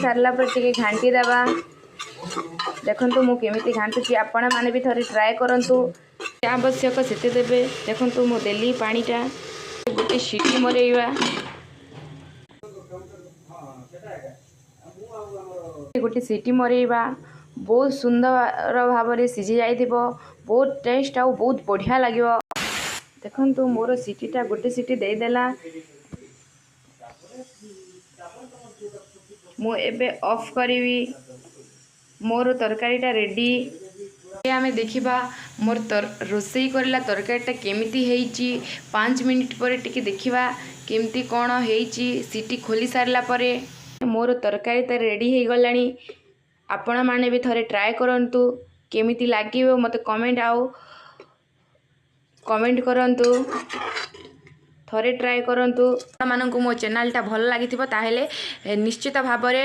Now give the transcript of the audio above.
ସାରିଲା ପରେ ଟିକେ ଘାଣ୍ଟି ଦେବା। ଦେଖନ୍ତୁ, ମୁଁ କେମିତି ଘାଣ୍ଟୁଛି। ଆପଣମାନେ ବି ଥରେ ଟ୍ରାଏ କରନ୍ତୁ। ଆବଶ୍ୟକ ସେତେ ଦେବେ। ଦେଖନ୍ତୁ, ମୁଁ ଦେଲି ପାଣିଟା। ଗୋଟେ ସିଟି ମରେଇବା। ଗୋଟେ ସିଟି ମରେଇବା। ବହୁତ ସୁନ୍ଦର ଭାବରେ ସିଝି ଯାଇଥିବ, ବହୁତ ଟେଷ୍ଟ ଆଉ ବହୁତ ବଢ଼ିଆ ଲାଗିବ। ଦେଖନ୍ତୁ, ମୋର ସିଟିଟା ଗୋଟେ ସିଟି ଦେଇଦେଲା। ମୁଁ ଏବେ ଅଫ୍ କରିବି। ମୋର ତରକାରୀଟା ରେଡ଼ି। ଆମେ ଦେଖିବା ମୋର ରୋଷେଇ କରିଲା ତରକାରୀଟା କେମିତି ହେଇଛି। 5 ମିନିଟ୍ ପରେ ଟିକେ ଦେଖିବା କେମିତି କ'ଣ ହେଇଛି। ସିଟି ଖୋଲି ସାରିଲା ପରେ ମୋର ତରକାରୀ ତ ରେଡ଼ି ହେଇଗଲାଣି। ଆପଣମାନେ ବି ଥରେ ଟ୍ରାଏ କରନ୍ତୁ। କେମିତି ଲାଗିବ ମୋତେ କମେଣ୍ଟ ଆଉ କମେଣ୍ଟ କରନ୍ତୁ। ଥରେ ଟ୍ରାଏ କରନ୍ତୁ। ଆପଣମାନଙ୍କୁ ମୋ ଚ୍ୟାନେଲଟା ଭଲ ଲାଗିଥିବ, ତାହେଲେ ନିଶ୍ଚିତ ଭାବରେ